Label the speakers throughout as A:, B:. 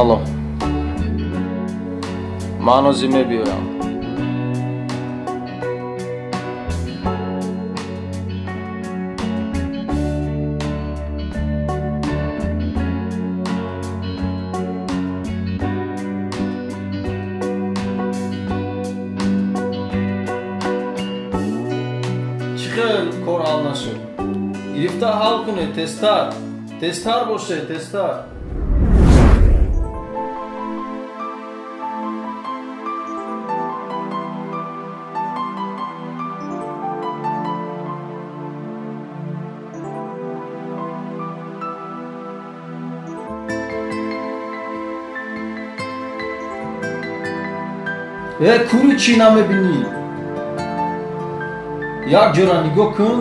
A: Алло, ман ҳозир мебиёям. Чӣ хел кор ҳал нашуд? Гирифта ҳал кунед, тезтар. Тезтар бошед, тезтар. Э, кури чӣ намебинӣ? Як ҷора нигоҳ кун.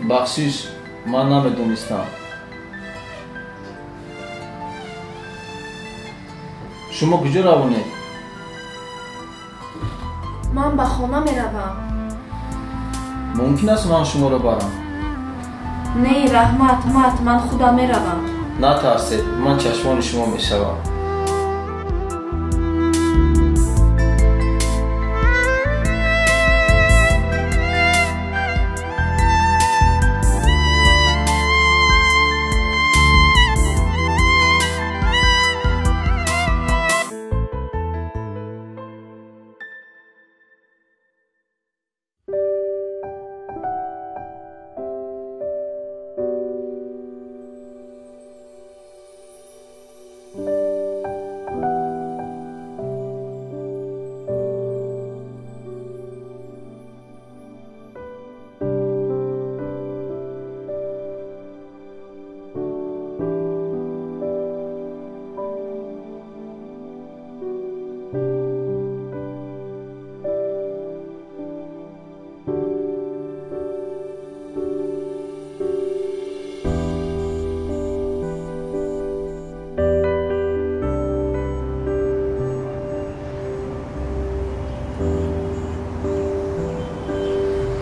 A: Бахшиш, ман намедонистам. Шумо куҷо равонед?
B: Ман ба хона меравам.
A: Мумкин аст ман шуморо барам?
B: Не, раҳмат, мат, ман худам меравам.
A: Натарсед, ман чашмони шумо мешавам.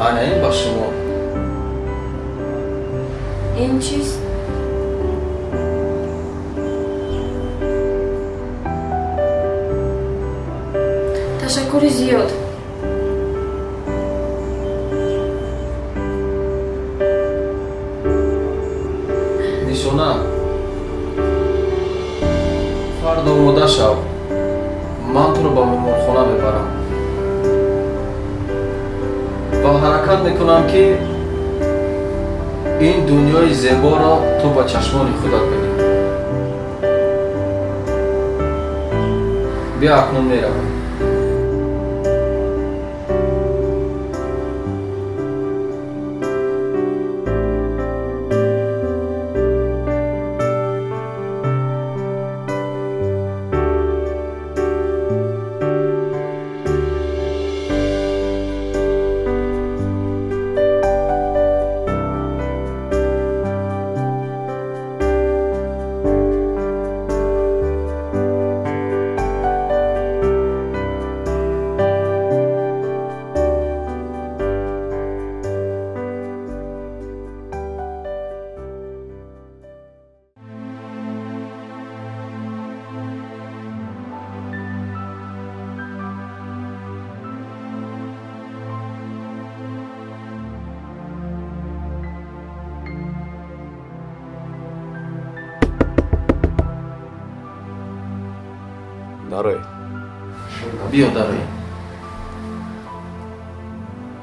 A: Ана ин ба шумо.
B: Ин чист? Ташаккури зиёд.
A: Нишона, фардо омода шав. Ман туро ба меҳмонхона мебарам ва ҳаракат мекунам, ки ин дунёи зеборо ту ба чашмони худат бинӣ. Биё, акнун меравам.
C: Дарой.
A: Биё, дарой.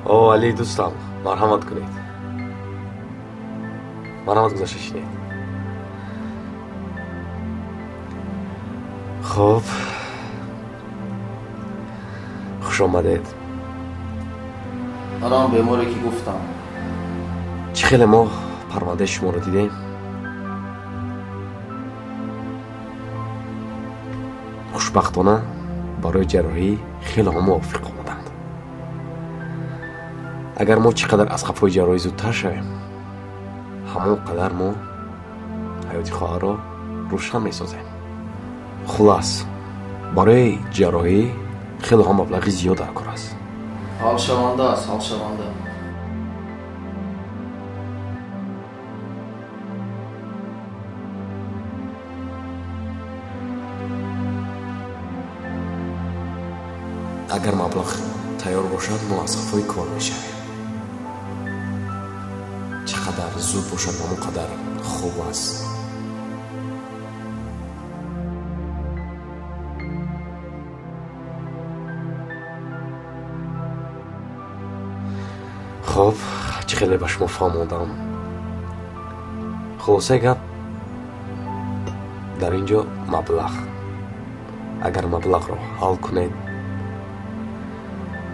C: О, Али дӯстам, марҳамат кунед. Марҳамат, гузашта шинед. Хуб, хуш омадед.
A: Ана он беморе, ки гуфтам.
C: Чӣ хеле мо парвандаи шуморо дидем, хушбахтона барои ҷарроҳӣ хеле мувофиқ омаданд. Агар мо чӣ қадар аз қафои ҷарроҳӣ зудтар шавем, ҳамон қадар мо Ҳаёти хоҳарро рӯшан месозем. Хулас, барои ҷарроҳӣ хеле ҳам маблағи зиёд дар кор аст.
A: Ҳалшаванда аст, ҳалшаванда.
C: Агар маблағ тайёр бошад, мо аз қафои кор мешавем. Чӣ қадар зуд бошад, ҳамон қадар хуб аст. Хоб, чӣ хеле ба шумо фаҳмондам. Хулосаи гап дар ин ҷо маблағ. Агар маблағро ҳал кунед,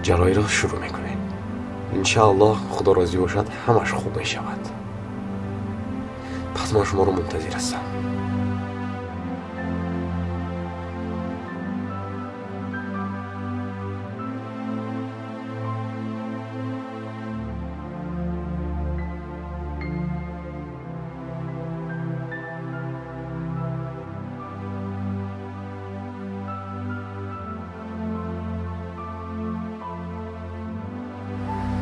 C: ҷарроҳиро шурӯъ мекунем. Иншааллоҳ, худо розӣ бошад, ҳамаш хуб мешавад. Пас ман шуморо мунтазир ҳастам.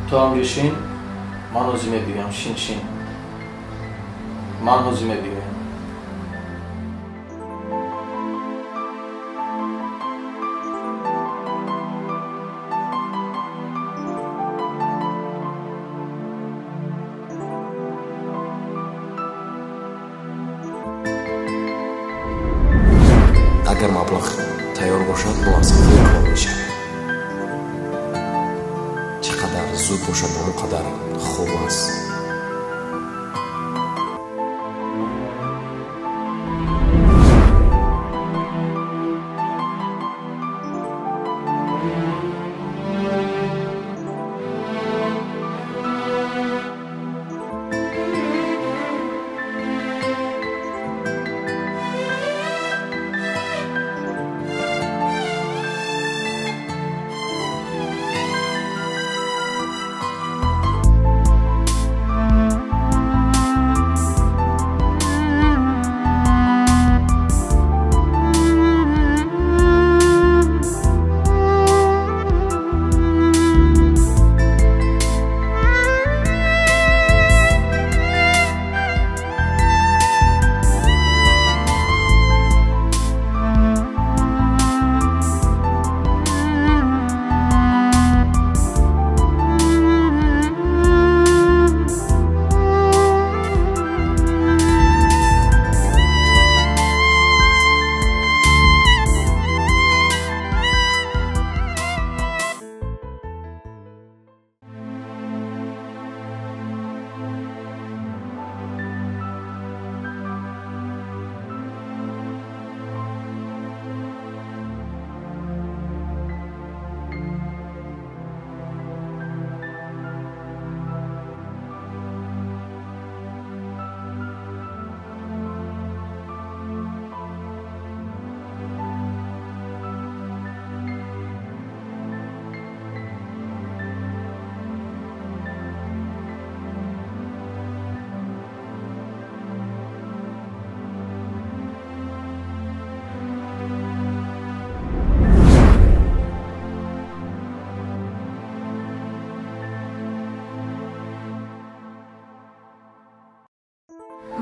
A: Ту ҳамҷо шин, ман ҳозир мебиёям. Шин, шин, ман ҳозир мебиёям.
C: Агар маблағ тайёр бошад, мо аз қафои кор мешавем. Чӣ қадар зуд бошад, ҳамон қадар хуб аст.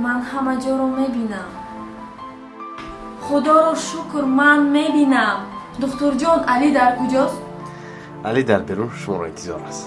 B: Ман ҳама ҷоро мебинам. Худоро шукр, ман мебинам. Духтурҷон, Али дар куҷост?
C: Али дар берун шуморо интизор аст.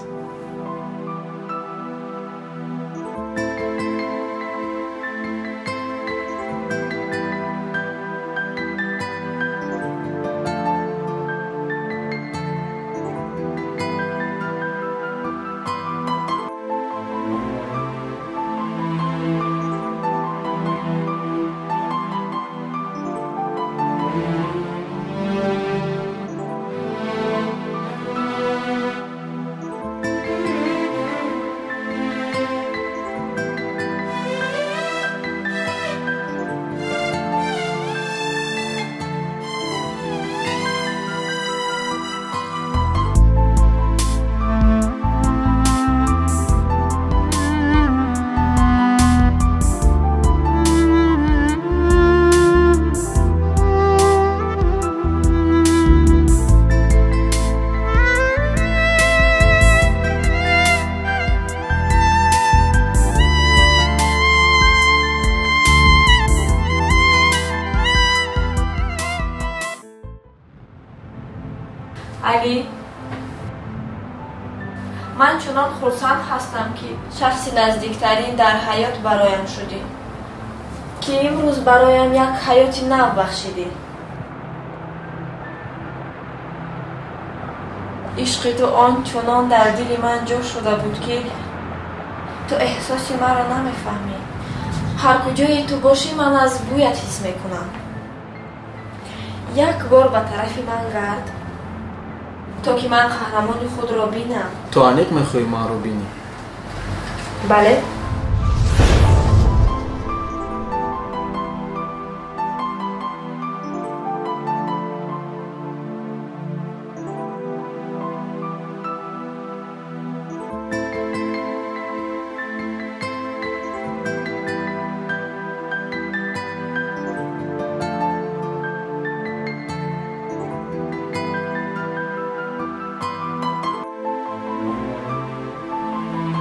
B: Алӣ, ман чунон хурсанд ҳастам, ки шахси наздиктарин дар ҳаёт бароям шудӣ, ки имрӯз бароям як ҳаёти нав бахшидӣ. Ишқи ту он чунон дар дили ман ҷо шуда буд, ки ту эҳсоси маро намефаҳмӣ. Ҳар куҷое ту бошӣ, ман аз бӯят ҳис мекунам. Як бор ба тарафи ман гард, то ки ман қаҳрамони худро бинам.
A: Ту аниқ мехоҳӣ маро бинӣ?
B: Бале.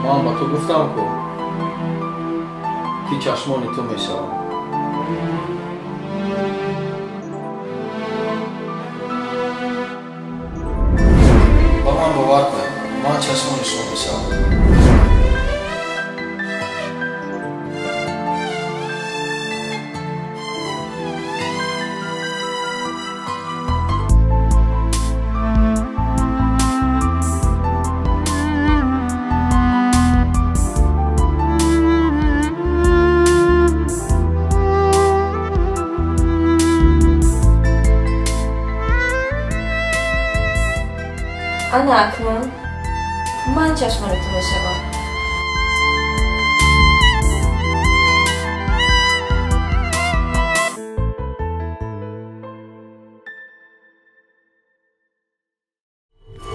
A: Ман ба ту гуфтам ку, ки чашмони ту мешавам. Ба ман бовар кунед, ман чашмони шумо мешавам.
B: Ана акнун ман чашмони ту мешавам.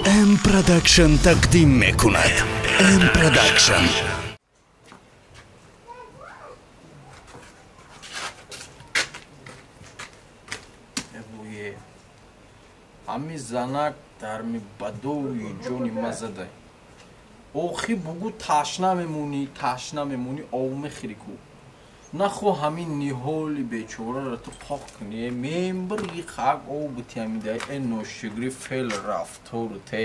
D: М Production тақдим мекунад. М Production.
A: Ҳами занак дар мибадои ҷони ма задай. Охи бугу ташна мемонӣ, ташна мемонӣ, ов мехӯрӣ ку. Нахо ҳамин ниҳоли бечораро ту қоқ кунӣ, мембирги хак ов битиамидай, э ношигри фел рафтору те.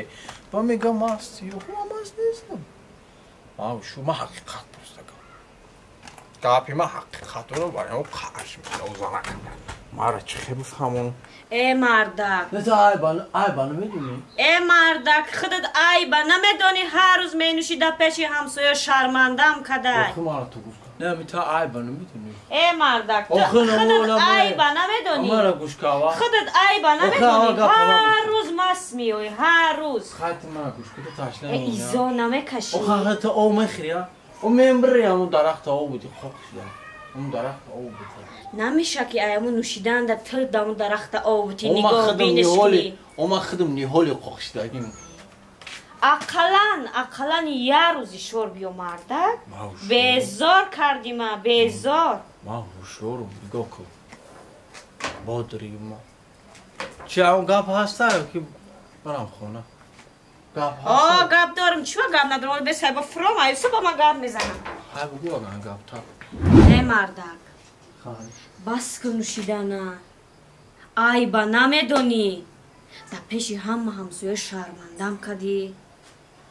A: Ба мега маст, ё ма маст нестам. Ма шу ма ҳақиқат просто гап. Гапи ма ҳақиқатро барои қарш мекунам занак.
E: Мара чӣ хел бифаҳмонам?
F: Э мардак!
A: Не, ту айба намедонӣ?
F: Э мардак, худат айба намедонӣ, ҳар рӯз менӯшӣ дар пеши ҳамсоя, шармандам кадай.
A: Охи мара ту гуфт. Не, ми ту айба намедонӣ.
F: Э мардак, ту худат айба намедонӣ.
A: Мара гӯш кава.
F: Худат айба намедонӣ, ҳар рӯз маст меоӣ, ҳар рӯз.
A: Хайти мара гӯш ку, ту ташна
F: Э
A: мемонӣ.
F: изо намекашӣ.
A: Охи ту ов мехӯрӣ, а? О мембирӣ ҳамун дарахта ов будӣ, хок шуда. Ҳамун дарахта ов будӣ.
F: Намеша ки аяму нӯшиданда тил даму дарахта ов бути нигоҳ биниш кунӣ.
A: Ома худам ниҳоли қоқшидагим.
F: Ақаллан, ақаллан як рӯзи шор биё мардак. Безор кардӣ ма, безор.
A: Ман ҳушёрум, нигоҳ кун. Бодри ма. Чи ам гап ҳаста ё ки барам хона? Гап ҳаста?
F: О, гап дорам, чима гап надорам? Бе сайба фуром, аюсу ба ман гап мезанам.
A: Ҳай бугӯ агар гап та.
F: Э мардак. Бас кун нӯшидана. Айба намедонӣ. Дар пеши ҳама ҳамсоя шармандам кардӣ.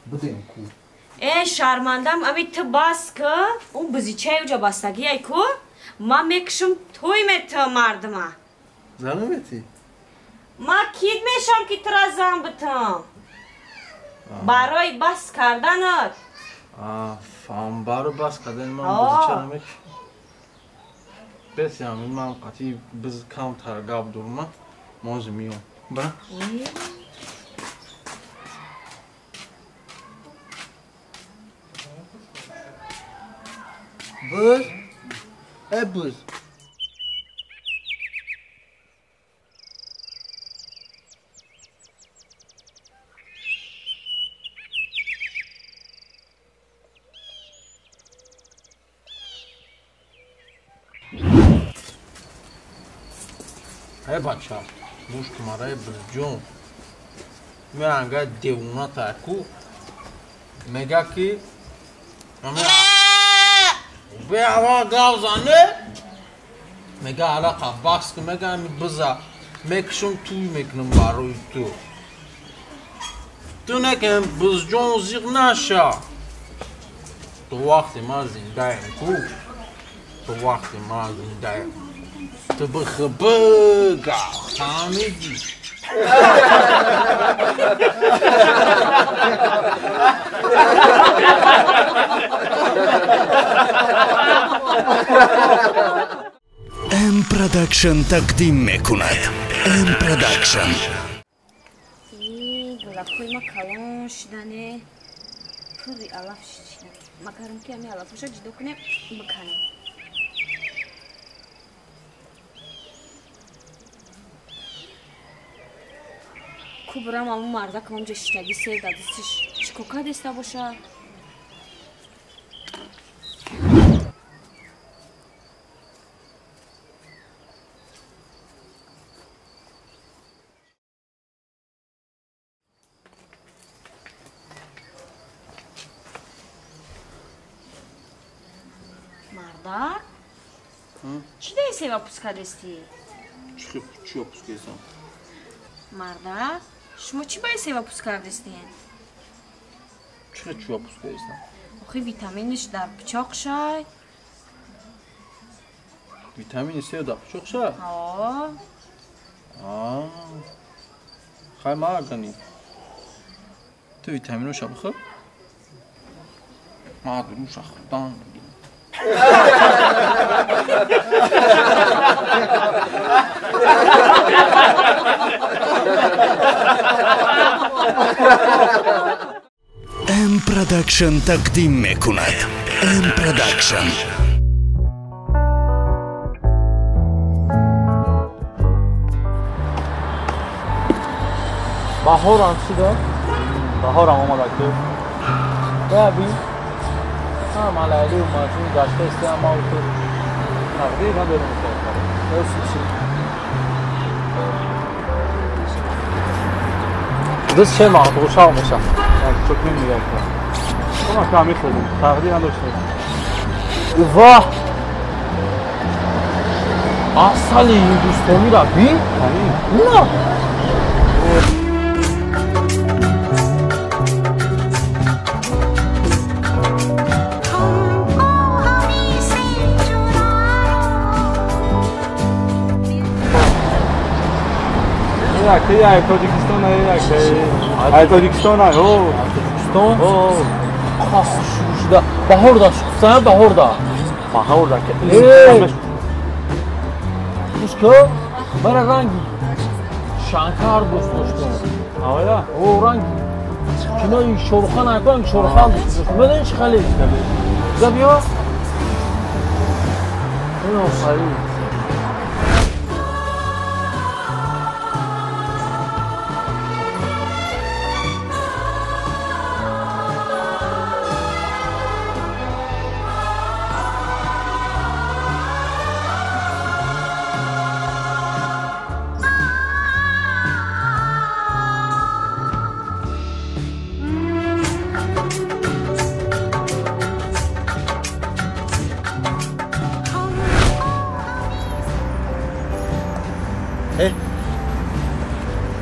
A: Будем ку.
F: Э шармандам, ами ту бас ку, он бизичаи уҷа бастагиай ку, ман мекушам туй мету мардума.
A: Зан метӣ?
F: Ман кид мешам ки тура зан битам. Барои бас карданат.
A: Фаҳм, барои бас кардани ман бизича намекушам. Бес ҳамин ман қатъи биз камтар гап дорам, мози миём. Бра? Буз? Э буз. Э бача, гӯш кун мара, э бизҷон. Меранга девона таку мега ки бе ава гав зане мега арақа бас ку, мега ами биза мекушам, туй мекунам барои ту. Ту накем бизҷон зиқ наша. Ту вақте ман зиндаем ку. Ту вақте ман зиндаем. Ту бихи бика. Фаҳмидӣ?
D: М Production тақдим мекунад. М Production.
F: Гулакҳои ма калон шидане. Пури алаф шида. Макарам ки ами алафоша ҷудо кунем, биканем. Кубрам аму мардак онҷа шиштагӣ сер дадистиш чӣ кор кардеста боша? Мардак? Чӣ даи сева пускадестӣ?
A: Чӣ пускесам?
F: Мардак? Шумо чӣ баи сева пускардестен?
A: Чӣ чӯ пускардестам?
F: Охи витаминиш дар пичоқ шай.
A: Витамини сев дар пичоқ шай?
F: Ҳо.
A: Хай ма агани. Ту витаминоша бихӯр? Ма дуруша хӯрдан.
D: М Production тақдим мекунад. М Production.
A: Баҳорам шуда?
E: Баҳорам омада ку.
A: Бабин. Ҳама Лайлию Маҷнун гашта истеам ма ту.
E: Тақдир надорем.
A: Дӯст че мағдушав меша?
E: Чок намегӯям. Ма кам мехӯрдем. Тақдир надоштем.
A: Ваҳ! Асали ҳиндустонира би? На!
E: Ай Тоҷикистон, ай Тоҷикистон, ай
A: Тоҷикистон. Қас шуда. Баҳорда шуқсан, баҳорда.
E: Баҳорда.
A: Гӯш ку, мара ранги Шанкар дӯст доштам.
E: Оя?
A: О, ранги кинои Шорухан ай ранги Шорухан дӯст доштам. Медонӣ чӣ хеле? Биза биё. Ин офарин.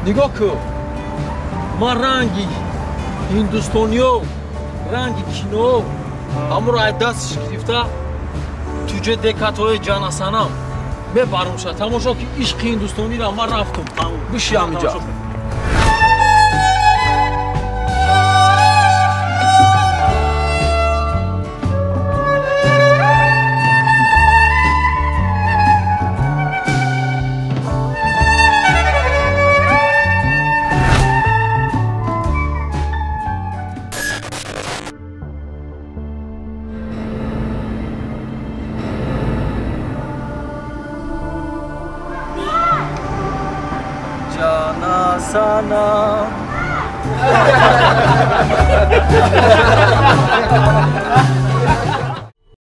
A: Нигоҳ кун, ман ранги ҳиндустониё, ранги кино ҳамонро ай дастш гирифта туҷе декатои ҷанасанам мебарумша. Тамошо ки ишқи ҳиндустонира ман рафтум. Биши ҳамиҷа. Sana.